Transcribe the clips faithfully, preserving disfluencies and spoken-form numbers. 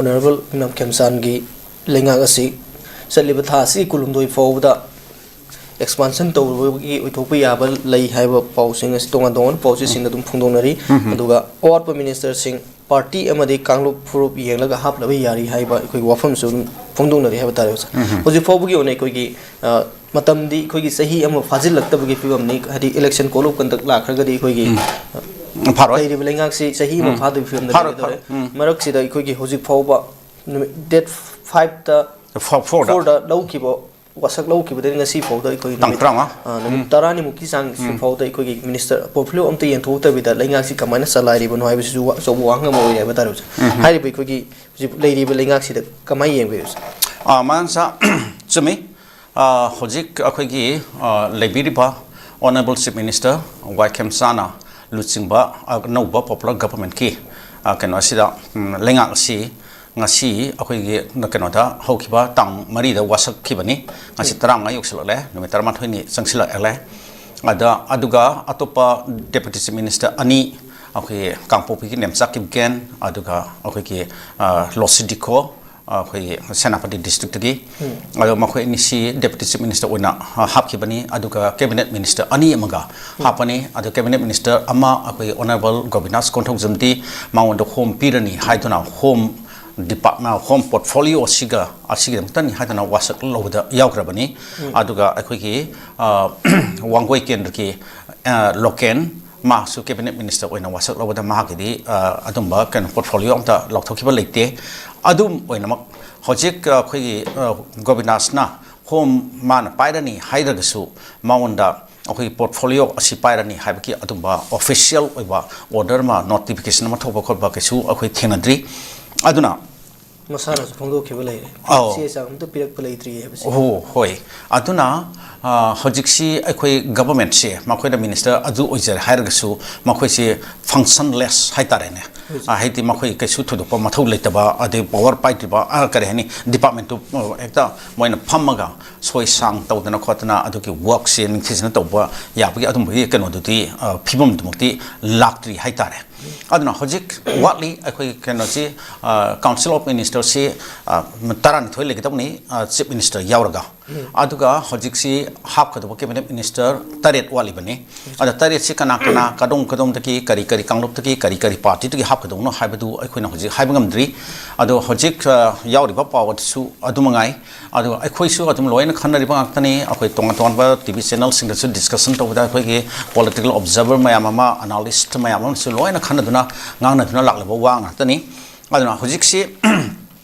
Honourable ꯃꯤꯅꯝ ꯈꯦꯝꯆꯥꯟꯒꯤ ꯂꯩꯉꯥꯛ ꯑꯁꯤ ꯆꯠꯂꯤꯕ ꯊꯥ ꯑꯁꯤꯒꯤ ꯀꯨꯟꯍꯨꯝꯗꯣꯏ ꯐꯥꯎꯕꯗ ꯑꯦꯛꯁꯄꯥꯟꯁꯟ ꯇꯧꯔꯨꯕꯒꯤ ꯑꯣꯏꯊꯣꯛꯄ ꯌꯥꯕ ꯂꯩ ꯍꯥꯏꯕ ꯄꯥꯎꯁꯤꯡ ꯑꯁꯤ, ꯇꯣꯉꯥꯟ ꯇꯣꯉꯥꯟꯕ ꯄꯥꯎꯆꯦꯁꯤꯡꯗ ꯑꯗꯨꯝ ꯐꯣꯡꯗꯣꯛꯅꯔꯤ꯫ ꯑꯗꯨꯒ ꯑꯋꯥꯠꯄ ꯃꯤꯅꯤꯁꯇꯔꯁꯤꯡ ꯄꯥꯔꯇꯤ ꯑꯃꯗꯤ ꯀꯥꯡꯂꯨꯞ ꯐꯨꯔꯨꯞ ꯌꯦꯡꯂꯒ ꯍꯥꯞꯅꯕ ꯌꯥꯔꯤ ꯍꯥꯏꯕ ꯑꯩꯈꯣꯏꯒꯤ ꯋꯥꯐꯝꯁꯨ ꯑꯗꯨꯝ ꯐꯣꯡꯗꯣꯛꯅꯔꯤ ꯍꯥꯏꯕ ꯇꯥꯔꯦ, ꯑꯣꯖꯥ꯫ ꯍꯧꯖꯤꯛ ꯐꯥꯎꯕꯒꯤ ꯑꯣꯏꯅ ꯑꯩꯈꯣꯏꯒꯤ, ꯑ, ꯃꯇꯝꯗꯤ ꯑꯩꯈꯣꯏꯒꯤ ꯆꯍꯤ ꯑꯃ ꯐꯥꯖꯤꯜꯂꯛꯇꯕꯒꯤ ꯐꯤꯕꯝꯅꯤ꯫ ꯍꯥꯏꯗꯤ election code of conduct ꯂꯥꯛꯈ꯭ꯔꯒꯗꯤ ꯑꯩꯈꯣꯏꯒꯤ, ꯎꯝ꯫ ꯐꯥꯔꯣꯏ꯫ ꯂꯩꯔꯤꯕ ꯂꯩꯉꯥꯛꯁꯤ ꯆꯍꯤ ꯑꯃ ꯎꯝ꯫ ꯐꯥꯗꯕꯒꯤ ꯐꯤꯕꯝꯗ ꯐꯥꯔꯣꯏ, ꯂꯩꯒꯗꯧꯔꯦ꯫ ꯐꯥꯔꯣꯏ꯫ ꯎꯝ꯫ ꯃꯔꯛꯁꯤꯗ ꯑꯩꯈꯣꯏꯒꯤ ꯍꯧꯖꯤꯛ ꯐꯥꯎꯕ ꯅꯨꯃꯤꯠ date five ꯇ, ꯐꯣ-, four ꯗ꯫ Four ꯗ ꯂꯧꯈꯤꯕ, ꯋꯥꯁꯛ ꯂꯧꯈꯤꯕꯗꯒꯤ ꯉꯁꯤ ꯐꯥꯎꯗ ꯑꯩꯈꯣꯏꯒꯤ ꯇꯥꯡ ꯅꯨꯃꯤꯠ, ꯇꯔꯥꯃꯉꯥ꯫ ꯑ, ꯅꯨꯃꯤꯠ ꯎꯝ꯫ ꯇꯔꯥꯅꯤꯃꯨꯛꯀꯤ ꯆꯥꯡ ꯎꯝ꯫ ꯐꯥꯎꯗ ꯑꯩꯈꯣꯏꯒꯤ ꯃꯤꯅꯤꯁꯇꯔ portfolio ꯑꯝꯇ ꯌꯦꯟꯊꯣꯛꯇꯕꯤꯗ ꯂꯩꯉꯥꯛꯁꯤ ꯀꯃꯥꯏꯅ ꯆꯂꯥꯏꯔꯤꯕꯅꯣ ꯍꯥꯏꯕꯁꯤꯁꯨ ꯋꯥ-, ꯑꯆꯧꯕ ꯋꯥꯍꯪ ꯑꯃ ꯑꯣꯏꯔꯦ ꯍꯥꯏꯕ ꯇꯥꯔꯦ, ꯑꯣꯖꯥ꯫ ꯎꯝ꯫ ꯍꯥꯏꯔꯤꯕ ꯑꯩꯈꯣꯏꯒꯤ ꯍꯧꯖꯤꯛ ꯂꯩꯔꯤꯕ ꯂꯩꯉꯥꯛꯁꯤꯗ ꯀꯃꯥꯏꯅ ꯌꯦꯡꯕꯤꯕꯁꯦ? ꯑ, ꯃꯌꯥꯡ ꯁꯥ-, ꯆꯨꯝꯃꯤ꯫ ꯑ, ꯍꯧꯖꯤꯛ ꯑꯩꯈꯣꯏꯒꯤ, ꯑ, ꯂꯩꯕꯤꯔꯤꯕ Honourable Chief Minister ꯋꯥꯏ ꯈꯦꯝꯆꯥꯟꯅ ꯂꯨꯆꯤꯡꯕ ꯑꯅꯧꯕ popular government ꯀꯤ, ꯑ, ꯀꯩꯅꯣ ꯑꯁꯤꯗ, ꯎꯝ, ꯂꯩꯉꯥꯛ ꯑꯁꯤ ꯉꯁꯤ ꯑꯩꯈꯣꯏꯒꯤ ꯀꯩꯅꯣꯗ ꯍꯧꯈꯤꯕ ꯇꯥꯡ ꯃꯔꯤꯗ ꯋꯥꯁꯛꯈꯤꯕꯅꯤ꯫ ꯉꯁꯤ ꯎꯝ꯫ ꯇꯔꯥꯃꯉꯥ ꯌꯧꯁꯤꯜꯂꯛꯂꯦ, ꯅꯨꯃꯤꯠ ꯇꯔꯥꯃꯥꯊꯣꯏꯅꯤ ꯆꯪꯁꯤꯜꯂꯛꯂꯦ꯫ ꯑꯗ, ꯑꯗꯨꯒ ꯑꯇꯣꯞꯄ Deputy Chief Minister ꯑꯅꯤ, ꯑꯩꯈꯣꯏꯒꯤ ꯀꯥꯡꯄꯣꯛꯄꯤꯒꯤ ꯅꯦꯝꯆꯥꯛ ꯀꯤꯞꯒꯦꯟ, ꯑꯗꯨꯒ ꯑꯩꯈꯣꯏꯒꯤ, ꯑ, ꯂꯣꯁꯤ ꯗꯤꯈꯣ, ꯑꯩꯈꯣꯏꯒꯤ ꯁꯦꯅꯥꯄꯇꯤ district ꯇꯒꯤ꯫ ꯎꯝ꯫ ꯑꯗꯣ ꯃꯈꯣꯏ ꯑꯅꯤꯁꯤ Deputy Chief Minister ꯑꯣꯏꯅ, ꯑ, ꯍꯥꯞꯈꯤꯕꯅꯤ, ꯑꯗꯨꯒ Cabinet Minister ꯑꯅꯤ ꯑꯃꯒ ꯎꯝ꯫ ꯍꯥꯞꯄꯅꯤ꯫ ꯑꯗꯣ Cabinet Minister ꯑꯃ ꯑꯩꯈꯣꯏ Honourable ꯒꯣꯕꯤꯅꯥꯁ ꯀꯣꯟꯊꯧꯖꯝꯗꯤ ꯃꯉꯣꯟꯗ home ꯄꯤꯔꯅꯤ ꯍꯥꯏꯗꯨꯅ, home department, home portfolio ꯑꯁꯤꯒ, ꯑꯁꯤꯒꯤꯗꯃꯛꯇꯅꯤ ꯍꯥꯏꯗꯨꯅ ꯋꯥꯁꯛ ꯂꯧꯕꯗ ꯌꯥꯎꯈ꯭ꯔꯕꯅꯤ꯫ ꯎꯝ꯫ ꯑꯗꯨꯒ ꯑꯩꯈꯣꯏꯒꯤ, ꯑ, ꯋꯥꯡꯒꯣꯏ ꯀꯦꯟꯗ꯭ꯔꯒꯤ, ꯑ, ꯂꯣꯀꯦꯟ ꯃꯥꯁꯨ Cabinet Minister ꯑꯣꯏꯅ ꯋꯥꯁꯛ ꯂꯧꯕꯗ ꯃꯍꯥꯛꯀꯤꯗꯤ, ꯑ, ꯑꯗꯨꯝꯕ ꯀꯩꯅꯣ portfolio ꯑꯝꯇ ꯂꯥꯎꯊꯣꯛꯈꯤꯕ ꯂꯩꯇꯦ꯫ ꯑꯗꯨꯝ ꯑꯣꯏꯅꯃꯛ ꯍꯧꯖꯤꯛ, ꯑ, ꯑꯩꯈꯣꯏꯒꯤ, ꯑ, ꯒꯣꯕꯤꯅꯥꯁꯅ home ꯃꯥꯅ ꯄꯥꯏꯔꯅꯤ ꯍꯥꯏꯔꯒꯁꯨ ꯃꯉꯣꯟꯗ ꯑꯩꯈꯣꯏꯒꯤ portfolio ꯑꯁꯤ ꯄꯥꯏꯔꯅꯤ ꯍꯥꯏꯕꯒꯤ ꯑꯗꯨꯝꯕ official ꯑꯣꯏꯕ order ꯑꯃ, notification ꯑꯃ ꯊꯣꯛꯄ ꯈꯣꯠꯄ ꯀꯩꯁꯨ ꯑꯩꯈꯣꯏ ꯊꯦꯡꯅꯗ꯭ꯔꯤ꯫ ꯑꯗꯨꯅ ꯃꯁꯥꯅꯁꯨ ꯐꯣꯡꯗꯣꯛꯈꯤꯕ ꯂꯩꯔꯦ꯫ ꯑꯧ꯫ ꯆꯦ ꯆꯥꯡ ꯑꯝꯇ ꯄꯤꯔꯛꯄ ꯂꯩꯇ꯭ꯔꯤ ꯍꯥꯏꯕꯁꯦ꯫ ꯑꯣ, ꯍꯣꯏ꯫ ꯑꯗꯨꯅ, ꯑ, ꯍꯧꯖꯤꯛꯁꯤ ꯑꯩꯈꯣꯏ government ꯁꯦ, ꯃꯈꯣꯏꯅ minister ꯑꯗꯨ ꯑꯣꯏꯖꯔꯦ ꯍꯥꯏꯔꯒꯁꯨ, ꯃꯈꯣꯏꯁꯦ functionless ꯍꯥꯏꯇꯥꯔꯦꯅꯦ꯫ ꯑ, ꯍꯥꯏꯗꯤ ꯃꯈꯣꯏ ꯀꯩꯁꯨ ꯊꯣꯏꯗꯣꯛꯄ ꯃꯊꯧ ꯂꯩꯇꯕ, ꯑꯗꯩ ꯄꯋꯥꯔ ꯄꯥꯏꯗ꯭ꯔꯤꯕ, ꯑ, ꯀꯔꯤ ꯍꯥꯏꯅꯤ, ꯗꯤꯄꯥꯔꯠꯃꯦꯟꯇꯨ, ꯑ, ꯍꯦꯛꯇ ꯃꯣꯏꯅ ꯐꯝꯃꯒ ꯁꯣꯏ ꯁꯥꯡ ꯇꯧꯗꯅ ꯈꯣꯠꯇꯅ ꯑꯗꯨꯒꯤ ꯋꯥꯔꯛꯁꯦ ꯅꯤꯡꯊꯤꯖꯅ ꯇꯧꯕ ꯌꯥꯕꯒꯤ ꯑꯗꯨꯝꯕꯒꯤ ꯀꯩꯅꯣꯗꯨꯗꯤ, ꯑ, ꯐꯤꯕꯝꯗꯨꯃꯛꯇꯤ ꯂꯥꯛꯇ꯭ꯔꯤ ꯍꯥꯏꯇꯥꯔꯦ꯫ ꯑꯗꯨꯅ ꯍꯧꯖꯤꯛ ꯋꯥꯠꯂꯤ ꯑꯩꯈꯣꯏꯒꯤ ꯀꯩꯅꯣꯁꯤ, ꯑ, ꯀꯥꯎꯟꯁꯤꯜ ꯑꯣꯐ ꯃꯤꯅꯤꯁꯇꯔꯁꯤ, ꯑ, ꯇꯔꯥꯅꯤꯊꯣꯏ ꯂꯩꯒꯗꯕꯅꯤ, ꯑ, ꯆꯤꯐ ꯃꯤꯅꯤꯁꯇꯔ ꯌꯥꯎꯔꯒ꯫ ꯑꯗꯨꯒ ꯍꯧꯖꯤꯛꯁꯤ ꯍꯥꯞꯀꯗꯕ ꯀꯦꯕꯤꯅꯦꯠ ꯃꯤꯅꯤꯁꯇꯔ ꯇꯔꯦꯠ ꯋꯥꯠꯂꯤꯕꯅꯤ꯫ ꯑꯗ ꯇꯔꯦꯠꯁꯤ ꯀꯅꯥ ꯀꯅꯥ, ꯀꯗꯣꯝ ꯀꯗꯣꯝꯗꯒꯤ, ꯀꯔꯤ ꯀꯔꯤ ꯀꯥꯡꯂꯨꯞꯇꯒꯤ, ꯀꯔꯤ ꯀꯔꯤ ꯄꯥꯔꯇꯤꯗꯒꯤ ꯍꯥꯞꯀꯗꯧꯅꯣ ꯍꯥꯏꯕꯗꯨ ꯑꯩꯈꯣꯏꯅ ꯍꯧꯖꯤꯛ ꯍꯥꯏꯕ ꯉꯝꯗ꯭ꯔꯤ꯫ ꯑꯗꯣ ꯍꯧꯖꯤꯛ, ꯑ, ꯌꯥꯎꯔꯤꯕ ꯄꯥꯎ ꯑꯗꯨꯁꯨ ꯑꯗꯨ ꯃꯉꯥꯏ꯫ ꯑꯗꯨꯒ ꯑꯩꯈꯣꯏꯁꯨ ꯑꯗꯨꯝ ꯂꯣꯏꯅ ꯈꯟꯅꯔꯤꯕ ꯉꯥꯛꯇꯅꯤ꯫ ꯑꯩꯈꯣꯏ ꯇꯣꯉꯥꯟ ꯇꯣꯉꯥꯟꯕ ꯇꯤ ꯚꯤ ꯆꯦꯅꯦꯜꯁꯤꯡꯗꯁꯨ ꯗꯤꯁꯀꯁꯟ ꯇꯧꯕꯗ ꯑꯩꯈꯣꯏꯒꯤ ꯄꯣꯂꯤꯇꯤꯀꯦꯜ ꯑꯣꯕꯖꯥꯔꯚꯔ ꯃꯌꯥꯝ ꯑꯃ, ꯑꯅꯥꯂꯤꯁꯠ ꯃꯌꯥꯝ ꯑꯃꯁꯨ ꯂꯣꯏꯅ ꯈꯟꯅꯗꯨꯅ ꯉꯥꯡꯅꯗꯨꯅ ꯂꯥꯛꯂꯕ ꯋꯥ ꯉꯥꯛꯇꯅꯤ꯫ ꯑꯗꯨꯅ ꯍꯧꯖꯤꯛꯁꯤ,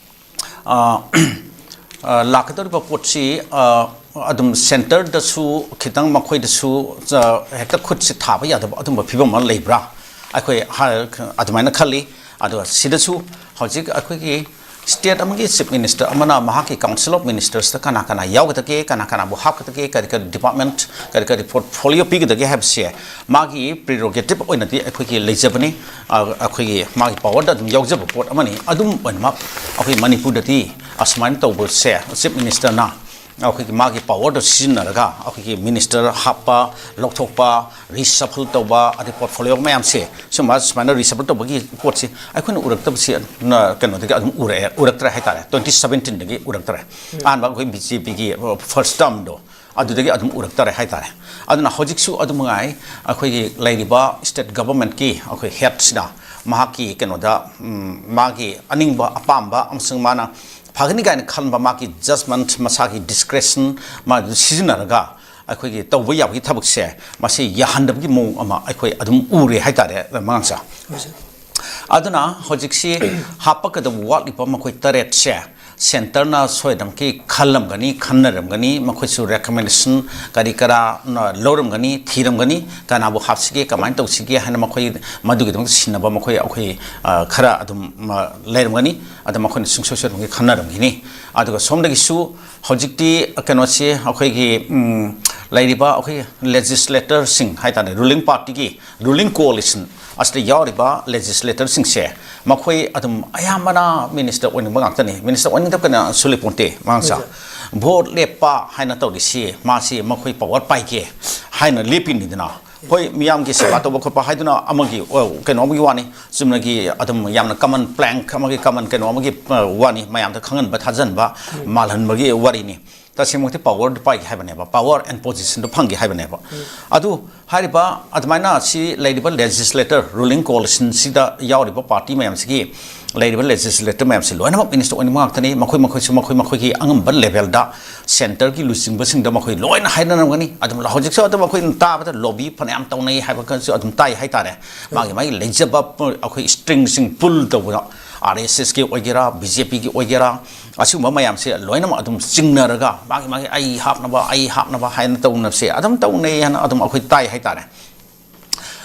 ꯑ, ꯑ, ꯂꯥꯛꯀꯗꯧꯔꯤꯕ ꯄꯣꯠꯁꯤ, ꯑ, ꯑꯗꯨꯝ ꯁꯦꯟꯇꯔꯗꯁꯨ ꯈꯤꯇꯪ ꯃꯈꯣꯏꯗꯁꯨ, ꯑ, ꯍꯦꯛꯇ ꯈꯨꯠꯁꯤ ꯊꯥꯕ ꯌꯥꯗꯕ ꯑꯗꯨꯝꯕ ꯐꯤꯕꯝ ꯑꯃ ꯂꯩꯕ꯭ꯔꯥ? ꯑꯩꯈꯣꯏ ꯍꯥ-, ꯑꯗꯨꯃꯥꯏꯅ ꯈꯜꯂꯤ꯫ ꯑꯗꯨꯒ ꯁꯤꯗꯁꯨ ꯍꯧꯖꯤꯛ ꯑꯩꯈꯣꯏꯒꯤ ꯁ꯭ꯇꯦꯠ ꯑꯃꯒꯤ ꯆꯤꯐ ꯃꯤꯅꯤꯁꯇꯔ ꯑꯃꯅ ꯃꯍꯥꯛꯀꯤ ꯀꯥꯎꯟꯁꯤꯜ ꯑꯣꯐ ꯃꯤꯅꯤꯁꯇꯔꯁꯇ ꯀꯅꯥ ꯀꯅꯥ ꯌꯥꯎꯒꯗꯒꯦ, ꯀꯅꯥ ꯀꯅꯥꯕꯨ ꯍꯥꯞꯀꯗꯒꯦ, ꯀꯔꯤ ꯀꯔꯤ ꯗꯤꯄꯥꯔꯠꯃꯦꯟꯠ, ꯀꯔꯤ ꯀꯔꯤ ꯄꯣꯔꯠꯐꯣꯂꯤꯑꯣ ꯄꯤꯒꯗꯒꯦ ꯍꯥꯏꯕꯁꯦ ꯃꯥꯒꯤ ꯄ꯭ꯔꯤꯔꯣꯒꯦꯇꯤꯚ ꯑꯣꯏꯅꯗꯤ ꯑꯩꯈꯣꯏꯒꯤ ꯂꯩꯖꯕꯅꯤ꯫ ꯑ, ꯑꯩꯈꯣꯏꯒꯤ ꯃꯥꯒꯤ ꯄꯋꯥꯔꯗ ꯑꯗꯨꯝ ꯌꯥꯎꯖꯕ ꯄꯣꯠ ꯑꯃꯅꯤ꯫ ꯑꯗꯨꯝ ꯑꯣꯏꯅꯃꯛ ꯑꯩꯈꯣꯏ ꯃꯅꯤꯄꯨꯔꯗꯗꯤ ꯑꯁꯨꯃꯥꯏꯅ ꯇꯧꯕꯁꯦ, ꯆꯤꯐ ꯃꯤꯅꯤꯁꯇꯔꯅ ꯑꯩꯈꯣꯏꯒꯤ ꯃꯥꯒꯤ ꯄꯋꯥꯔꯗꯣ ꯁꯤꯖꯤꯟꯅꯔꯒ ꯑꯩꯈꯣꯏꯒꯤ ꯃꯤꯅꯤꯁꯇꯔ ꯍꯥꯞꯄ, ꯂꯧꯊꯣꯛꯄ, ꯔꯤꯁꯐꯜ ꯇꯧꯕ, ꯑꯗꯩ ꯄꯣꯔꯠꯐꯣꯂꯤꯑꯣ ꯃꯌꯥꯝꯁꯦ, ꯁꯨꯝꯕ ꯁꯨꯃꯥꯏꯅ ꯔꯤꯁꯐꯜ ꯇꯧꯕꯒꯤ ꯄꯣꯠꯁꯤ ꯑꯩꯈꯣꯏꯅ ꯎꯔꯛꯇꯕꯁꯤ, ꯅ-, ꯀꯩꯅꯣꯗꯒꯤ ꯑꯗꯨꯝ ꯎꯔꯛꯑꯦ, ꯎꯔꯛꯇ꯭ꯔꯦ ꯍꯥꯏꯇꯥꯔꯦ꯫ ꯇ꯭ꯋꯦꯟꯇꯤ ꯁꯕꯦꯟꯇꯤꯟꯗꯒꯤ ꯎꯔꯛꯇ꯭ꯔꯦ꯫ ꯑꯍꯥꯟꯕ ꯑꯩꯈꯣꯏ ꯕꯤ ꯖꯦ ꯄꯤꯒꯤ ꯐꯥꯔꯁ ꯇꯔꯝꯗꯣ, ꯑꯗꯨꯗꯒꯤ ꯑꯗꯨꯝ ꯎꯔꯛꯇꯔꯦ ꯍꯥꯏꯇꯥꯔꯦ꯫ ꯑꯗꯨꯅ ꯍꯧꯖꯤꯛꯁꯨ ꯑꯗꯨ ꯃꯉꯥꯏ, ꯑꯩꯈꯣꯏꯒꯤ ꯂꯩꯔꯤꯕ ꯁ꯭ꯇꯦꯠ ꯒꯚꯔꯟꯃꯦꯟꯠꯀꯤ ꯑꯩꯈꯣꯏ ꯍꯦꯗꯁꯤꯅ ꯃꯍꯥꯛꯀꯤ ꯀꯩꯅꯣꯗ, ꯎꯝ, ꯃꯥꯒꯤ ꯑꯅꯤꯡꯕ ꯑꯄꯥꯝꯕ ꯑꯃꯁꯨꯡ ꯃꯥꯅ ꯐꯒꯅꯤ ꯀꯥꯏꯅ ꯈꯟꯕ ꯃꯥꯒꯤ ꯖꯖꯃꯦꯟꯠ, ꯃꯁꯥꯒꯤ ꯗꯤꯁꯀ꯭ꯔꯦꯁꯟ ꯃꯥꯗꯨ ꯁꯤꯖꯤꯟꯅꯔꯒ ꯑꯩꯈꯣꯏꯒꯤ ꯇꯧꯕ ꯌꯥꯕꯒꯤ ꯊꯕꯛꯁꯦ ꯃꯁꯤ ꯌꯥꯍꯟꯗꯕꯒꯤ ꯃꯑꯣꯡ ꯑꯃ ꯑꯩꯈꯣꯏ ꯑꯗꯨꯝ ꯎꯔꯦ ꯍꯥꯏꯇꯥꯔꯦ, ꯃꯉꯥꯡꯁꯦ꯫ ꯑꯗꯨꯅ ꯍꯧꯖꯤꯛꯁꯤ ꯍꯥꯞꯄꯛꯀꯗꯕ ꯋꯥꯠꯂꯤꯕ ꯃꯈꯣꯏ ꯇꯔꯦꯠꯁꯦ ꯁꯦꯟꯇꯔꯅ ꯁꯣꯏꯗꯅꯃꯛꯀꯤ ꯈꯜꯂꯝꯒꯅꯤ, ꯈꯟꯅꯔꯝꯒꯅꯤ, ꯃꯈꯣꯏꯁꯨ ꯔꯦꯀꯃꯦꯟꯗꯦꯁꯟ ꯀꯔꯤ ꯀꯔꯥ ꯂꯧꯔꯝꯒꯅꯤ, ꯊꯤꯔꯝꯒꯅꯤ, ꯀꯅꯥꯕꯨ ꯍꯥꯞꯁꯤꯒꯦ, ꯀꯃꯥꯏꯅ ꯇꯧꯁꯤꯒꯦ ꯍꯥꯏꯅ ꯃꯈꯣꯏ ꯃꯗꯨꯒꯤꯗꯃꯛꯇ ꯁꯤꯟꯅꯕ ꯃꯈꯣꯏ, ꯑꯩꯈꯣꯏ, ꯑ, ꯈꯔ ꯑꯗꯨꯝ, ꯑ, ꯂꯩꯔꯝꯒꯅꯤ꯫ ꯑꯗ ꯃꯈꯣꯏꯅ ꯁꯨꯡꯁꯣꯏ ꯁꯣꯏꯗꯅꯃꯛꯀꯤ ꯈꯟꯅꯔꯝꯈꯤꯅꯤ꯫ ꯑꯗꯨꯒ ꯁꯣꯝꯗꯒꯤꯁꯨ ꯍꯧꯖꯤꯛꯇꯤ ꯀꯩꯅꯣꯁꯤ ꯑꯩꯈꯣꯏꯒꯤ, ꯎꯝ, ꯂꯩꯔꯤꯕ ꯑꯩꯈꯣꯏ ꯂꯦꯖꯤꯁꯂꯦꯇꯔꯁꯤꯡ ꯍꯥꯏꯇꯥꯔꯦ, ꯔꯨꯂꯤꯡ ꯄꯥꯔꯇꯤꯒꯤ, ꯔꯨꯂꯤꯡ ꯀꯣꯑꯣꯂꯤꯁꯟ ꯑꯁꯤꯗ ꯌꯥꯎꯔꯤꯕ ꯂꯦꯖꯤꯁꯂꯦꯇꯔꯁꯤꯡꯁꯦ ꯃꯈꯣꯏ ꯑꯗꯨꯝ ꯑꯌꯥꯝꯕꯅ ꯃꯤꯅꯤꯁꯇꯔ ꯑꯣꯏꯅꯤꯡꯕ ꯉꯥꯛꯇꯅꯤ꯫ ꯃꯤꯅꯤꯁꯇꯔ ꯑꯣꯏꯅꯤꯡꯗꯕ ꯀꯅꯥꯁꯨ ꯂꯩꯄꯣꯟꯇꯦ꯫ ꯃꯥꯡꯁꯥ ꯚꯣꯠ ꯂꯦꯞꯄ ꯍꯥꯏꯅ ꯇꯧꯔꯤꯁꯤ ꯃꯥꯁꯤ ꯃꯈꯣꯏ ꯄꯋꯥꯔ ꯄꯥꯏꯒꯦ ꯍꯥꯏꯅ ꯂꯦꯞꯄꯤꯅꯤꯗꯅ꯫ ꯍꯣꯏ, ꯃꯤꯌꯥꯝꯒꯤ ꯁꯦꯕꯥ ꯇꯧꯕ ꯈꯣꯠꯄ ꯍꯥꯏꯗꯨꯅ ꯑꯃꯒꯤ, ꯑ, ꯀꯩꯅꯣ ꯑꯃꯒꯤ ꯋꯥꯅꯤ꯫ ꯆꯨꯝꯅꯒꯤ ꯑꯗꯨꯝ ꯌꯥꯝꯅ ꯀꯃꯟ ꯄ꯭ꯂꯦꯡꯛ ꯑꯃꯒꯤ ꯀꯃꯟ ꯀꯩꯅꯣ ꯑꯃꯒꯤ, ꯑ, ꯋꯥꯅꯤ꯫ ꯃꯌꯥꯝꯗ ꯈꯪꯍꯟꯕ, ꯊꯥꯖꯍꯟꯕ, ꯃꯥꯜꯍꯟꯕꯒꯤ ꯋꯥꯔꯤꯅꯤ꯫ ꯇꯁꯦꯡꯃꯛꯇꯤ ꯄꯋꯔꯗꯨ ꯄꯥꯏꯒꯦ ꯍꯥꯏꯕꯅꯦꯕ, ꯄꯋꯔ ꯑꯦꯟ ꯄꯣꯖꯤꯁꯟꯗꯨ ꯐꯪꯒꯦ ꯍꯥꯏꯕꯅꯦꯕ꯫ ꯑꯗꯨ ꯍꯥꯏꯔꯤꯕ ꯑꯗꯨꯃꯥꯏꯅ ꯁꯤ ꯂꯩꯔꯤꯕ ꯂꯦꯖꯤꯁꯂꯦꯇꯔ, ꯔꯨꯂꯤꯡ ꯀꯣꯑꯣꯂꯤꯁꯟꯁꯤꯗ ꯌꯥꯎꯔꯤꯕ ꯄꯥꯔꯇꯤ ꯃꯌꯥꯝꯁꯤꯒꯤ ꯂꯩꯔꯤꯕ ꯂꯦꯖꯤꯁꯂꯦꯇꯔ ꯃꯌꯥꯝꯁꯤ ꯂꯣꯏꯅꯃꯛ ꯃꯤꯅꯤꯁꯇꯔ ꯑꯣꯏꯅꯤꯡꯕ ꯉꯥꯛꯇꯅꯤ꯫ ꯃꯈꯣꯏ ꯃꯈꯣꯏꯁꯨ ꯃꯈꯣꯏ ꯃꯈꯣꯏꯒꯤ ꯑꯉꯝꯕ ꯂꯦꯚꯦꯜꯗ ꯁꯦꯟꯇꯔꯒꯤ ꯂꯨꯆꯤꯡꯕꯁꯤꯡꯗ ꯃꯈꯣꯏ ꯂꯣꯏꯅ ꯍꯥꯏꯅꯔꯝꯒꯅꯤ꯫ ꯑꯗꯨꯝ ꯍꯧꯖꯤꯛꯁꯨ ꯑꯗꯨꯝ ꯑꯩꯈꯣꯏꯅ ꯇꯥꯕꯗ ꯂꯣꯕꯤ ꯐꯅꯌꯥꯝ ꯇꯧꯅꯩ ꯍꯥꯏꯕ ꯈꯔꯁꯨ ꯑꯗꯨꯝ ꯇꯥꯏ ꯍꯥꯏꯇꯥꯔꯦ꯫ ꯃꯥꯒꯤ ꯃꯥꯒꯤ ꯂꯩꯖꯕ ꯑꯩꯈꯣꯏ ꯁ꯭ꯇ꯭ꯔꯤꯡꯁꯤꯡ ꯄꯨꯜ ꯇꯧꯕꯗ, ꯑꯥꯔ ꯑꯦꯁ ꯑꯦꯁꯀꯤ ꯑꯣꯏꯒꯦꯔꯥ, ꯕꯤ ꯖꯦ ꯄꯤꯒꯤ ꯑꯣꯏꯒꯦꯔꯥ, ꯑꯁꯤꯒꯨꯝꯕ ꯃꯌꯥꯝꯁꯦ ꯂꯣꯏꯅꯃꯛ ꯑꯗꯨꯝ ꯆꯤꯡꯅꯔꯒ ꯃꯥꯒꯤ ꯃꯥꯒꯤ ꯑꯩ ꯍꯥꯞꯅꯕ, ꯑꯩ ꯍꯥꯞꯅꯕ ꯍꯥꯏꯅ ꯇꯧꯅꯕꯁꯦ ꯑꯗꯨꯝ ꯇꯧꯅꯩ ꯍꯥꯏꯅ ꯑꯗꯨꯝ ꯑꯩꯈꯣꯏ ꯇꯥꯏ ꯍꯥꯏꯇꯥꯔꯦ꯫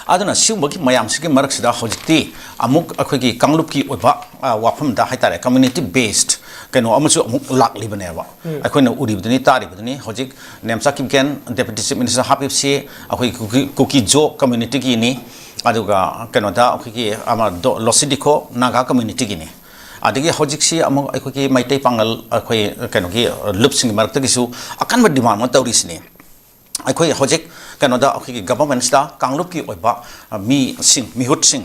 ꯑꯗꯨꯅ ꯁꯤꯒꯨꯝꯕꯒꯤ ꯃꯌꯥꯝꯁꯤꯒꯤ ꯃꯔꯛꯁꯤꯗ ꯍꯧꯖꯤꯛꯇꯤ ꯑꯃꯨꯛ ꯑꯩꯈꯣꯏꯒꯤ ꯀꯥꯡꯂꯨꯞꯀꯤ ꯑꯣꯏꯕ, ꯑ, ꯋꯥꯐꯝꯗ ꯍꯥꯏꯇꯥꯔꯦ, ꯀꯝꯃ꯭ꯌꯨꯅꯤꯇꯤ ꯕꯦꯁꯠ ꯀꯩꯅꯣ ꯑꯃꯁꯨ ꯑꯃꯨꯛ ꯂꯥꯛꯂꯤꯕꯅꯦꯕ꯫ ꯑꯩꯈꯣꯏꯅ ꯎꯔꯤꯕꯗꯨꯅꯤ, ꯇꯥꯔꯤꯕꯗꯨꯅꯤ꯫ ꯍꯧꯖꯤꯛ ꯅꯦꯝꯆꯥ ꯀꯤꯞꯒꯦꯟ ꯗꯦꯄ꯭ꯌꯨꯇꯤ ꯆꯤꯐ ꯃꯤꯅꯤꯁꯇꯔ ꯍꯥꯞꯄꯤꯕꯁꯤ ꯑꯩꯈꯣꯏ ꯀꯨꯀꯤ, ꯀꯨꯀꯤ ꯖꯣ ꯀꯝꯃ꯭ꯌꯨꯅꯤꯇꯤꯒꯤꯅꯤ꯫ ꯑꯗꯨꯒ ꯀꯩꯅꯣꯗ ꯑꯩꯈꯣꯏꯒꯤ ꯑꯃ ꯗꯣ-, ꯂꯣꯁꯤꯗꯤꯈꯣ ꯅꯥꯒꯥ ꯀꯝꯃ꯭ꯌꯨꯅꯤꯇꯤꯒꯤꯅꯤ꯫ ꯑꯗꯒꯤ ꯍꯧꯖꯤꯛꯁꯤ ꯑꯃꯨꯛ ꯑꯩꯈꯣꯏꯒꯤ ꯃꯩꯇꯩ ꯄꯥꯉꯜ, ꯑꯩꯈꯣꯏ ꯀꯩꯅꯣꯒꯤ, ꯑ, ꯂꯨꯞꯁꯤꯡꯒꯤ ꯃꯔꯛꯇꯒꯤꯁꯨ ꯑꯀꯟꯕ ꯗꯤꯃꯥꯟ ꯑꯃ ꯇꯧꯔꯤꯁꯤꯅꯤ꯫ ꯑꯩꯈꯣꯏ ꯍꯧꯖꯤꯛ ꯀꯩꯅꯣꯗ ꯑꯩꯈꯣꯏꯒꯤ ꯒꯚꯔꯟꯃꯦꯟꯠꯁꯤꯗ ꯀꯥꯡꯂꯨꯞꯀꯤ ꯑꯣꯏꯕ, ꯑ, ꯃꯤꯁꯤꯡ, ꯃꯤꯍꯨꯠꯁꯤꯡ,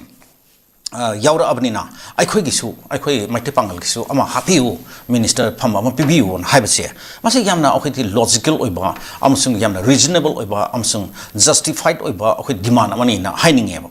ꯑ, ꯌꯥꯎꯔꯛꯑꯕꯅꯤꯅ ꯑꯩꯈꯣꯏꯒꯤꯁꯨ, ꯑꯩꯈꯣꯏ ꯃꯩꯇꯩ ꯄꯥꯉꯜꯒꯤꯁꯨ ꯑꯃ ꯍꯥꯞꯄꯤꯌꯨ, ꯃꯤꯅꯤꯁꯇꯔ ꯐꯝ ꯑꯃ ꯄꯤꯕꯤꯌꯨꯅ ꯍꯥꯏꯕꯁꯦ, ꯃꯁꯤ ꯌꯥꯝꯅ ꯑꯩꯈꯣꯏꯗꯤ ꯂꯣꯖꯤꯀꯦꯜ ꯑꯣꯏꯕ ꯑꯃꯁꯨꯡ ꯌꯥꯝꯅ ꯔꯤꯖꯅꯦꯕꯜ ꯑꯣꯏꯕ ꯑꯃꯁꯨꯡ ꯖꯁꯇꯤꯐꯥꯏꯠ ꯑꯣꯏꯕ ꯑꯩꯈꯣꯏ ꯗꯤꯃꯥꯟ ꯑꯃꯅꯤꯅ ꯍꯥꯏꯅꯤꯡꯉꯦꯕ꯫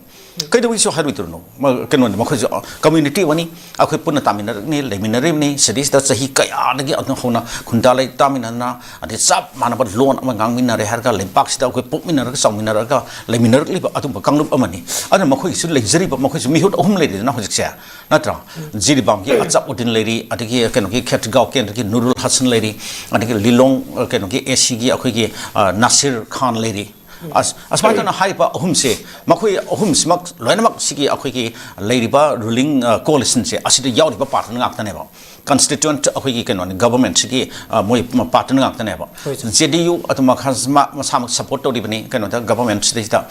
ꯀꯩꯗꯧꯕꯩꯁꯨ ꯍꯥꯏꯔꯣꯏꯗꯣꯏꯅꯣ? ꯃ-, ꯀꯩꯅꯣꯅꯤ, ꯃꯈꯣꯏꯁꯨ, ꯑ, ꯀꯝꯃ꯭ꯌꯨꯅꯤꯇꯤ ꯑꯃꯅꯤ꯫ ꯑꯩꯈꯣꯏ ꯄꯨꯟꯅ ꯇꯥꯃꯤꯟꯅꯔꯛꯅꯤ, ꯂꯩꯃꯤꯟꯅꯔꯤꯕꯅꯤ꯫ ꯁꯤꯗꯩꯁꯤꯗ ꯆꯍꯤ ꯀꯌꯥꯗꯒꯤ ꯑꯗꯨꯝ ꯍꯧꯅ ꯈꯨꯟꯗꯥ ꯂꯩ ꯇꯥꯃꯤꯟꯅꯗꯅ, ꯑꯗꯩ ꯆꯞ ꯃꯥꯟꯅꯕ ꯂꯣꯟ ꯑꯃ ꯉꯥꯡꯃꯤꯟꯅꯔꯦ ꯍꯥꯏꯔꯒ, ꯂꯩꯕꯥꯛꯁꯤꯗ ꯑꯩꯈꯣꯏ ꯄꯣꯛꯃꯤꯟꯅꯔꯒ, ꯆꯥꯎꯃꯤꯟꯅꯔꯒ ꯂꯩꯃꯤꯟꯅꯔꯛꯂꯤꯕ ꯑꯗꯨꯝꯕ ꯀꯥꯡꯂꯨꯞ ꯑꯃꯅꯤ꯫ ꯑꯗꯨꯅ ꯃꯈꯣꯏꯒꯤꯁꯨ ꯂꯩꯖꯔꯤꯕ, ꯃꯈꯣꯏꯁꯨ ꯃꯤꯍꯨꯠ ꯑꯍꯨꯝ ꯂꯩꯔꯤꯗꯅ ꯍꯧꯖꯤꯛꯁꯦ, ꯅꯠꯇ꯭ꯔꯥ? ꯖꯤꯔꯤꯕꯥꯝꯒꯤ ꯑꯆꯞ ꯎꯗꯤꯟ ꯂꯩꯔꯤ, ꯑꯗꯒꯤ ꯀꯩꯅꯣꯒꯤ ꯈꯦꯇ꯭ꯔꯤꯒꯥꯎ ꯀꯦꯟꯗ꯭ꯔꯒꯤ ꯅꯨꯔꯨꯜ ꯍꯁꯟ ꯂꯩꯔꯤ, ꯑꯗꯒꯤ ꯂꯤꯂꯣꯡ, ꯑ, ꯀꯩꯅꯣꯒꯤ ꯑꯦ ꯁꯤꯒꯤ ꯑꯩꯈꯣꯏꯒꯤ, ꯑ, ꯅꯥꯁꯤꯔ ꯈꯥꯟ ꯂꯩꯔꯤ꯫ ꯑꯁ, ꯑꯁꯨꯃꯥꯏꯅ ꯇꯧꯅ ꯍꯥꯏꯔꯤꯕ ꯑꯍꯨꯝꯁꯦ, ꯃꯈꯣꯏ ꯑꯍꯨꯝꯁꯤꯃꯛ ꯂꯣꯏꯅꯃꯛ ꯁꯤꯒꯤ ꯑꯩꯈꯣꯏꯒꯤ ꯂꯩꯔꯤꯕ ꯔꯨꯂꯤꯡ ꯀꯣꯑꯣꯂꯤꯁꯟꯁꯦ ꯑꯁꯤꯗ ꯌꯥꯎꯔꯤꯕ ꯄꯥꯔꯇꯤꯅ ꯉꯥꯛꯇꯅꯦꯕ꯫ ꯀꯟꯁꯇꯤꯇ꯭ꯌꯨꯑꯦꯟꯠ ꯑꯩꯈꯣꯏꯒꯤ ꯀꯩꯅꯣꯅꯤ, ꯒꯚꯔꯟꯃꯦꯟꯠꯁꯤꯒꯤ, ꯑ, ꯃꯣꯏ ꯄꯥꯔꯇꯤꯅ ꯉꯥꯛꯇꯅꯦꯕ꯫ ꯍꯣꯏ, ꯁꯥꯔ꯫ ꯖꯦ ꯗꯤ ꯌꯨ ꯑꯗꯨꯝ ꯃꯈꯥ ꯃꯥ ꯃꯁꯥꯃꯛ ꯁꯄꯣꯔꯠ ꯇꯧꯔꯤꯕꯅꯤ ꯀꯩꯅꯣꯗ, ꯒꯚꯔꯟꯃꯦꯟꯠꯁꯤꯗꯩꯁꯤꯗ꯫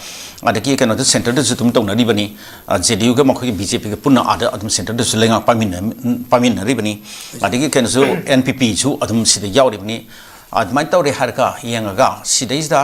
ꯑꯗꯒꯤ ꯀꯩꯅꯣꯗ ꯁꯦꯟꯇꯔꯗꯁꯨ ꯑꯗꯨꯝ ꯇꯧꯅꯔꯤꯕꯅꯤ꯫ ꯑ, ꯖꯦ ꯗꯤ ꯌꯨꯒ ꯃꯈꯣꯏꯒꯤ ꯕꯤ ꯖꯦ ꯄꯤꯒ ꯄꯨꯟꯅ ꯑꯥꯗ ꯑꯗꯨꯝ ꯁꯦꯟꯇꯔꯗꯁꯨ ꯂꯩꯉꯥꯛ ꯄꯥꯏꯃꯤꯟꯅ-, ꯄꯥꯏꯃꯤꯟꯅꯔꯤꯕꯅꯤ꯫ ꯑꯗꯒꯤ ꯀꯩꯅꯣꯁꯨ ꯑꯦꯟ ꯄꯤ ꯄꯤꯁꯨ ꯑꯗꯨꯝ ꯁꯤꯗ ꯌꯥꯎꯔꯤꯕꯅꯤ꯫ ꯑꯗꯨꯃꯥꯏꯅ ꯇꯧꯔꯦ ꯍꯥꯏꯔꯒ ꯌꯦꯡꯉꯒ ꯁꯤꯗꯩꯁꯤꯗ,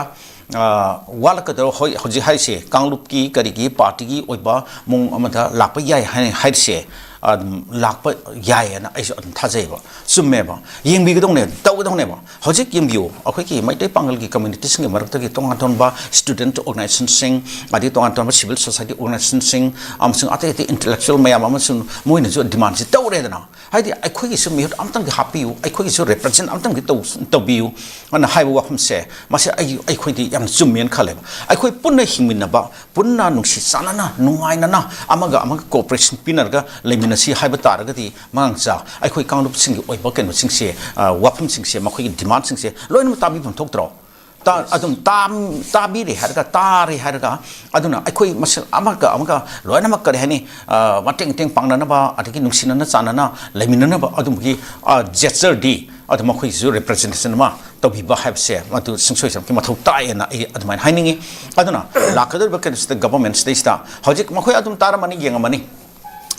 ꯑ, ꯋꯥꯠꯂꯛꯀꯗꯧꯔ ꯍꯣꯏ ꯍꯧꯖꯤꯛ ꯍꯥꯏꯔꯤꯁꯦ ꯀꯥꯡꯂꯨꯞꯀꯤ ꯀꯔꯤꯒꯤ ꯄꯥꯔꯇꯤꯒꯤ ꯑꯣꯏꯕ ꯃꯑꯣꯡ ꯑꯃꯗ ꯂꯥꯛꯄ ꯌꯥꯏ ꯍꯥꯏ-, ꯍꯥꯏꯔꯤꯁꯦ ꯑꯗꯨꯝ ꯂꯥꯛꯄ ꯌꯥꯏꯌꯦꯅ ꯑꯩꯁꯨ ꯑꯗꯨꯝ ꯊꯥꯖꯩꯌꯦꯕ꯫ ꯆꯨꯝꯃꯦꯕ꯫ ꯌꯦꯡꯕꯤꯒꯗꯧꯅꯦ, ꯇꯧꯒꯗꯧꯅꯦꯕ꯫ ꯍꯧꯖꯤꯛ ꯌꯦꯡꯕꯤꯌꯨ, ꯑꯩꯈꯣꯏꯒꯤ ꯃꯩꯇꯩ ꯄꯥꯉꯜꯒꯤ ꯀꯝꯃ꯭ꯌꯨꯅꯤꯇꯤꯁꯤꯡꯒꯤ ꯃꯔꯛꯇꯒꯤ ꯇꯣꯉꯥꯟ ꯇꯣꯉꯥꯟꯕ ꯁ꯭ꯇꯨꯗꯦꯟꯠ ꯑꯣꯔꯒꯅꯥꯏꯖꯦꯁꯟꯁꯤꯡ, ꯑꯗꯩ ꯇꯣꯉꯥꯟ ꯇꯣꯉꯥꯟꯕ ꯁꯤꯚꯤꯜ ꯁꯣꯁꯥꯏꯇꯤ ꯑꯣꯔꯒꯅꯥꯏꯖꯦꯁꯟꯁꯤꯡ, ꯑꯃꯁꯨꯡ ꯑꯇꯩ ꯑꯇꯩ ꯏꯟꯇꯦꯂꯦꯛꯆꯨꯋꯦꯜ ꯃꯌꯥꯝ ꯑꯃꯁꯨ ꯃꯣꯏꯅꯁꯨ ꯗꯤꯃꯥꯟꯁꯤ ꯇꯧꯔꯦꯗꯅ꯫ ꯍꯥꯏꯗꯤ, "ꯑꯩꯈꯣꯏꯒꯤꯁꯨ ꯃꯤꯍꯨꯠ ꯑꯝꯇꯪꯗꯤ ꯍꯥꯞꯄꯤꯌꯨ, ꯑꯩꯈꯣꯏꯒꯤꯁꯨ ꯔꯤꯄ꯭ꯔꯖꯦꯟꯠ ꯑꯝꯇꯪꯗꯤ ꯇꯧ-, ꯇꯧꯕꯤꯌꯨ" ꯑꯅ ꯍꯥꯏꯕ ꯋꯥꯐꯝꯁꯦ, ꯃꯁꯤ ꯑꯩ, ꯑꯩꯈꯣꯏꯗꯤ ꯌꯥꯝ ꯆꯨꯝꯃꯦꯅ ꯈꯜꯂꯦꯕ꯫ ꯑꯩꯈꯣꯏ ꯄꯨꯟꯅ ꯍꯤꯡꯃꯤꯟꯅꯕ, ꯄꯨꯟꯅ ꯅꯨꯡꯁꯤ ꯆꯥꯟꯅꯅ, ꯅꯨꯡꯉꯥꯏꯅꯅ, ꯑꯃꯒ ꯑꯃꯒ ꯀꯣꯑꯣꯄꯔꯦꯁꯟ ꯄꯤꯅꯔꯒ ꯂꯩꯃꯤꯟꯅꯁꯤ ꯍꯥꯏꯕ ꯇꯥꯔꯒꯗꯤ, ꯃꯉꯥꯡꯆꯥ, ꯑꯩꯈꯣꯏ ꯀꯥꯡꯂꯨꯞꯁꯤꯡꯒꯤ ꯑꯣꯏꯕ ꯀꯩꯅꯣꯁꯤꯡꯁꯦ, ꯑ, ꯋꯥꯐꯝꯁꯤꯡꯁꯦ, ꯃꯈꯣꯏꯒꯤ ꯗꯤꯃꯥꯟꯁꯤꯡꯁꯦ ꯂꯣꯏꯅꯃꯛ ꯇꯥꯕꯤꯐꯝ ꯊꯣꯛꯇ꯭ꯔꯣ? ꯇꯥ-, ꯑꯗꯨꯝ ꯇꯥꯝ-, ꯇꯥꯕꯤꯔꯦ ꯍꯥꯏꯔꯒ, ꯇꯥꯔꯦ ꯍꯥꯏꯔꯒ, ꯑꯗꯨꯅ ꯑꯩꯈꯣꯏ ꯃꯁꯦꯜ ꯑꯃꯒ ꯑꯃꯒ ꯂꯣꯏꯅꯃꯛ, ꯀꯔꯤ ꯍꯥꯏꯅꯤ, ꯑ, ꯃꯇꯦꯡ ꯃꯇꯦꯡ ꯄꯥꯡꯅꯅꯕ, ꯑꯗꯒꯤ ꯅꯨꯡꯁꯤꯅꯅ ꯆꯥꯟꯅꯅ ꯂꯩꯃꯤꯟꯅꯅꯕ ꯑꯗꯨꯝꯕꯒꯤ, ꯑ, ꯖꯦꯁꯆꯔꯗꯤ ꯑꯗꯨꯝ ꯑꯩꯈꯣꯏꯒꯤꯁꯨ ꯔꯤꯄ꯭ꯔꯖꯦꯟꯇꯦꯁꯟ ꯑꯃ ꯇꯧꯕꯤꯕ ꯍꯥꯏꯕꯁꯦ ꯃꯗꯨ ꯁꯨꯡꯁꯣꯏ ꯁꯣꯏꯗꯅꯃꯛꯀꯤ ꯃꯊꯧ ꯇꯥꯏꯌꯦꯅ ꯑꯩ ꯑꯗꯨꯃꯥꯏꯅ ꯍꯥꯏꯅꯤꯡꯉꯤ꯫ ꯑꯗꯨꯅ ꯂꯥꯛꯀꯗꯧꯔꯤꯕ ꯀꯩꯅꯣꯁꯤꯗ, ꯒꯚꯔꯟꯃꯦꯟꯠꯁꯤꯗꯩꯁꯤꯗ ꯍꯧꯖꯤꯛ ꯃꯈꯣꯏ ꯑꯗꯨꯝ ꯇꯥꯔꯝꯃꯅꯤ, ꯌꯦꯡꯉꯝꯃꯅꯤ,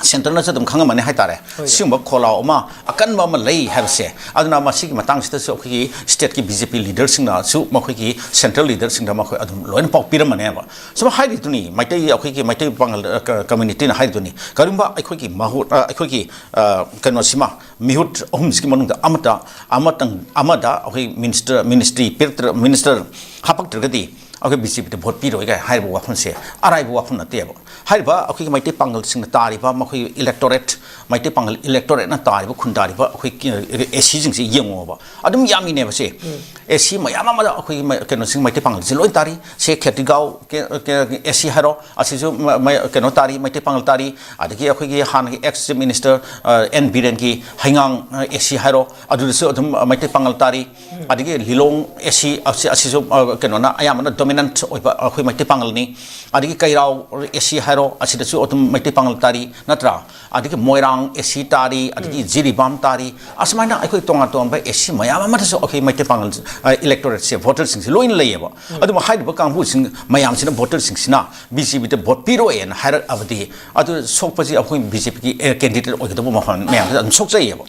ꯁꯦꯟꯇꯔꯅꯁꯨ ꯑꯗꯨꯝ ꯈꯪꯉꯝꯃꯅꯤ ꯍꯥꯏꯇꯥꯔꯦ꯫ ꯍꯣꯏ꯫ ꯁꯤꯒꯨꯝꯕ ꯈꯣꯜꯂꯥꯎ ꯑꯃ ꯑꯀꯟꯕ ꯑꯃ ꯂꯩ ꯍꯥꯏꯕꯁꯦ꯫ ꯑꯗꯨꯅ ꯃꯁꯤꯒꯤ ꯃꯇꯥꯡꯁꯤꯗꯁꯨ ꯑꯩꯈꯣꯏꯒꯤ ꯁ꯭ꯇꯦꯠꯀꯤ ꯕꯤ ꯖꯦ ꯄꯤ ꯂꯤꯗꯔꯁꯤꯡꯅꯁꯨ ꯃꯈꯣꯏꯒꯤ ꯁꯦꯟꯇ꯭ꯔꯦꯜ ꯂꯤꯗꯔꯁꯤꯡꯗ ꯃꯈꯣꯏ ꯑꯗꯨꯝ ꯂꯣꯏꯅ ꯄꯥꯎ ꯄꯤꯔꯝꯃꯅꯦꯕ꯫ ꯁꯨꯝ ꯍꯥꯏꯔꯤꯗꯨꯅꯤ, ꯃꯩꯇꯩ, ꯑꯩꯈꯣꯏꯒꯤ ꯃꯩꯇꯩ ꯄꯥꯉꯜ, ꯑ, ꯀ-, ꯀꯝꯃ꯭ꯌꯨꯅꯤꯇꯤꯅ ꯍꯥꯏꯔꯤꯗꯨꯅꯤ, ꯀꯔꯤꯒꯨꯝꯕ ꯑꯩꯈꯣꯏꯒꯤ ꯃꯍꯨꯠ, ꯑ, ꯑꯩꯈꯣꯏꯒꯤ, ꯑ, ꯀꯩꯅꯣꯁꯤꯃ, ꯃꯤꯍꯨꯠ ꯑꯍꯨꯝꯁꯤꯒꯤ ꯃꯅꯨꯡꯗ ꯑꯃꯠꯇ, ꯑꯃꯇꯪ, ꯑꯃꯗ ꯑꯩꯈꯣꯏ ꯃꯤꯅꯤꯁꯇꯔ, ꯃꯤꯅꯤꯁꯇ꯭ꯔꯤ ꯄꯤꯔꯛꯇ꯭ꯔ-, ꯃꯤꯅꯤꯁꯇꯔ ꯍꯥꯄꯛꯇ꯭ꯔꯒꯗꯤ ꯑꯩꯈꯣꯏ ꯕꯤ ꯖꯦ ꯄꯤꯗ ꯚꯣꯠ ꯄꯤꯔꯣꯏ ꯀꯥꯏ ꯍꯥꯏꯔꯤꯕ ꯋꯥꯐꯝꯁꯦ ꯑꯔꯥꯏꯕ ꯋꯥꯐꯝ ꯅꯠꯇꯦꯕ꯫ ꯍꯥꯏꯔꯤꯕ ꯑꯩꯈꯣꯏꯒꯤ ꯃꯩꯇꯩ ꯄꯥꯉꯜꯁꯤꯡꯅ ꯇꯥꯔꯤꯕ, ꯃꯈꯣꯏ ꯏꯂꯦꯛꯇꯣꯔꯦꯠ, ꯃꯩꯇꯩ ꯄꯥꯉꯜ ꯏꯂꯦꯛꯇꯣꯔꯦꯠꯅ ꯇꯥꯔꯤꯕ, ꯈꯨꯟꯗꯥꯔꯤꯕ ꯑꯩꯈꯣꯏ ꯑꯦ ꯁꯤꯁꯤꯡꯁꯦ ꯌꯦꯡꯉꯣꯕ, ꯑꯗꯨꯝ ꯌꯥꯝꯃꯤꯅꯦꯕ ꯁꯦ꯫ ꯎꯝ꯫ ꯑꯦ ꯁꯤ ꯃꯌꯥꯝ ꯑꯃꯗ ꯑꯩꯈꯣꯏꯒꯤ ꯃ-, ꯀꯩꯅꯣꯁꯤꯡ, ꯃꯩꯇꯩ ꯄꯥꯉꯜꯁꯦ ꯂꯣꯏ ꯇꯥꯔꯤ꯫ ꯁꯦ ꯈꯦꯇ꯭ꯔꯤꯒꯥꯎ ꯀꯦ-, ꯀꯦ-, ꯑꯦ ꯁꯤ ꯍꯥꯏꯔꯣ, ꯑꯁꯤꯁꯨ ꯃ-, ꯃ-, ꯀꯩꯅꯣ ꯇꯥꯔꯤ, ꯃꯩꯇꯩ ꯄꯥꯉꯜ ꯇꯥꯔꯤ꯫ ꯑꯗꯒꯤ ꯑꯩꯈꯣꯏꯒꯤ ꯍꯥꯟꯅꯒꯤ ꯑꯦꯛꯁ ꯆꯤꯐ ꯃꯤꯅꯤꯁꯇꯔ, ꯑ, ꯑꯦꯟ ꯕꯤꯔꯦꯟꯒꯤ ꯍꯩꯉꯥꯡ, ꯑ, ꯑꯦ ꯁꯤ ꯍꯥꯏꯔꯣ, ꯑꯗꯨꯗꯁꯨ ꯑꯗꯨꯝ ꯃꯩꯇꯩ ꯄꯥꯉꯜ ꯇꯥꯔꯤ꯫ ꯑꯗꯒꯤ ꯂꯤꯂꯣꯡ ꯑꯦ ꯁꯤ ꯑꯁꯤ-, ꯑꯁꯤꯁꯨ, ꯑ, ꯀꯩꯅꯣꯅ ꯑꯌꯥꯝꯕꯅ ꯗꯣꯃꯤꯅꯦꯟꯠ ꯑꯣꯏꯕ ꯑꯩꯈꯣꯏ ꯃꯩꯇꯩ ꯄꯥꯉꯜꯅꯤ꯫ ꯑꯗꯒꯤ ꯀꯩꯔꯥꯎ ꯑꯦ ꯁꯤ ꯍꯥꯏꯔꯣ, ꯑꯁꯤꯗꯁꯨ ꯑꯗꯨꯝ ꯃꯩꯇꯩ ꯄꯥꯉꯜ ꯇꯥꯔꯤ, ꯅꯠꯇ꯭ꯔꯥ? ꯑꯗꯒꯤ ꯃꯣꯏꯔꯥꯡ ꯑꯦ ꯁꯤ ꯇꯥꯔꯤ, ꯑꯗꯒꯤ ꯖꯤꯔꯤꯕꯥꯝ ꯇꯥꯔꯤ꯫ ꯑꯁꯨꯃꯥꯏꯅ ꯑꯩꯈꯣꯏ ꯇꯣꯉꯥꯟ ꯇꯣꯉꯥꯟꯕ ꯑꯦ ꯁꯤ ꯃꯌꯥꯝ ꯑꯃꯗꯁꯨ ꯑꯩꯈꯣꯏ ꯃꯩꯇꯩ ꯄꯥꯉꯜ, ꯑ, ꯏꯂꯦꯛꯇꯣꯔꯦꯠꯁꯦ, ꯚꯣꯇꯔꯁꯤꯡꯁꯦ ꯂꯣꯏꯅ ꯂꯩꯌꯦꯕ꯫ ꯑꯗꯨꯕꯨ ꯍꯥꯏꯔꯤꯕ ꯀꯥꯡꯕꯨꯁꯤꯡ ꯃꯌꯥꯝꯁꯤꯅ, ꯚꯣꯇꯔꯁꯤꯡꯁꯤꯅ ꯕꯤ ꯖꯦ ꯄꯤꯗ ꯚꯣꯠ ꯄꯤꯔꯣꯏꯅ ꯍꯥꯏꯔꯛꯑꯕꯗꯤ, ꯑꯗꯨ ꯁꯣꯛꯄꯁꯤ ꯑꯩꯈꯣꯏ ꯕꯤ ꯖꯦ ꯄꯤꯒꯤ ꯀꯦꯟꯗꯤꯗꯦꯠ ꯑꯣꯏꯒꯗꯕ ꯃꯐꯝ ꯃꯌꯥꯝꯁꯤꯗ ꯑꯗꯨꯝ ꯁꯣꯛꯆꯩꯌꯦꯕ꯫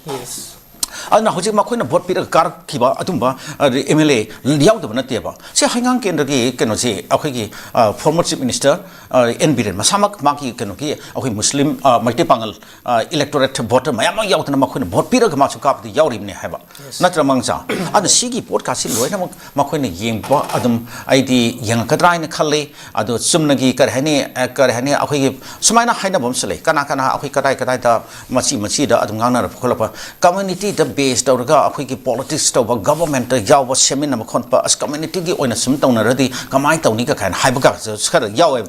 ꯑꯗꯨꯅ ꯍꯧꯖꯤꯛ ꯃꯈꯣꯏꯅ ꯚꯣꯠ ꯄꯤꯔꯒ ꯀꯥꯔꯛꯈꯤꯕ ꯑꯗꯨꯝꯕ, ꯑ, ꯑꯦꯝ ꯑꯦꯜ ꯑꯦ ꯌꯥꯎꯗꯕ ꯅꯠꯇꯦꯕ꯫ ꯁꯤ ꯍꯩꯉꯥꯡ ꯀꯦꯟꯗ꯭ꯔꯒꯤ ꯀꯩꯅꯣꯁꯤ ꯑꯩꯈꯣꯏꯒꯤ, ꯑ, ꯐꯣꯔꯃꯔ ꯆꯤꯐ ꯃꯤꯅꯤꯁꯇꯔ, ꯑ, ꯑꯦꯟ ꯕꯤꯔꯦꯟ ꯃꯁꯥꯃꯛ ꯃꯥꯒꯤ ꯀꯩꯅꯣꯒꯤ ꯑꯩꯈꯣꯏ ꯃꯨꯁꯂꯤꯝ, ꯑ, ꯃꯩꯇꯩ ꯄꯥꯉꯜ, ꯑ, ꯏꯂꯦꯛꯇꯣꯔꯦꯠ ꯚꯣꯇꯔ ꯃꯌꯥꯝ ꯑꯃ ꯌꯥꯎꯗꯅ ꯃꯈꯣꯏꯅ ꯚꯣꯠ ꯄꯤꯔꯒ ꯃꯥꯁꯨ ꯀꯥꯕꯗ ꯌꯥꯎꯔꯤꯕꯅꯤ ꯍꯥꯏꯕ꯫ ꯅꯠꯇ꯭ꯔ, ꯃꯉꯥꯆꯥ? ꯑꯗꯨꯅ ꯁꯤꯒꯤ ꯄꯣꯠꯀꯥꯁꯤ ꯂꯣꯏꯅꯃꯛ ꯃꯈꯣꯏꯅ ꯌꯦꯡꯕ ꯑꯗꯨꯝ ꯑꯩꯗꯤ ꯌꯦꯡꯉꯛꯀꯗ꯭ꯔꯥ ꯍꯥꯏꯅ ꯈꯜꯂꯤ꯫ ꯑꯗꯣ ꯆꯨꯝꯅꯒꯤ ꯀꯔꯤ ꯍꯥꯏꯅꯤ, ꯑ, ꯀꯔꯤ ꯍꯥꯏꯅꯤ, ꯑꯩꯈꯣꯏꯒꯤ ꯁꯨꯃꯥꯏꯅ ꯍꯥꯏꯅꯕ ꯑꯃꯁꯨ ꯂꯩ, ꯀꯅꯥ ꯀꯅꯥ ꯑꯩꯈꯣꯏ ꯀꯗꯥꯏ ꯀꯗꯥꯏꯗ ꯃꯆꯤ ꯃꯆꯤꯗ ꯑꯗꯨꯝ ꯉꯥꯡꯅꯔꯛꯄ ꯈꯣꯠꯂꯛꯄ, ꯀꯝꯃ꯭ꯌꯨꯅꯤꯇꯤꯗ ꯕꯦꯖ ꯇꯧꯔꯒ ꯑꯩꯈꯣꯏꯒꯤ ꯄꯣꯂꯤꯇꯤꯛꯁ ꯇꯧꯕ, ꯒꯚꯔꯟꯃꯦꯟꯠꯇ ꯌꯥꯎꯕ, ꯁꯦꯝꯃꯤꯟꯅꯕ ꯈꯣꯠꯄ, ꯑꯁ, ꯀꯝꯃ꯭ꯌꯨꯅꯤꯇꯤꯒꯤ ꯑꯣꯏꯅ ꯁꯨꯝ ꯇꯧꯅꯔꯗꯤ ꯀꯃꯥꯏꯅ ꯇꯧꯅꯤꯒ ꯀꯥꯏꯅ ꯍꯥꯏꯕꯒꯁꯨ ꯈꯔ ꯌꯥꯎꯋꯦꯕ꯫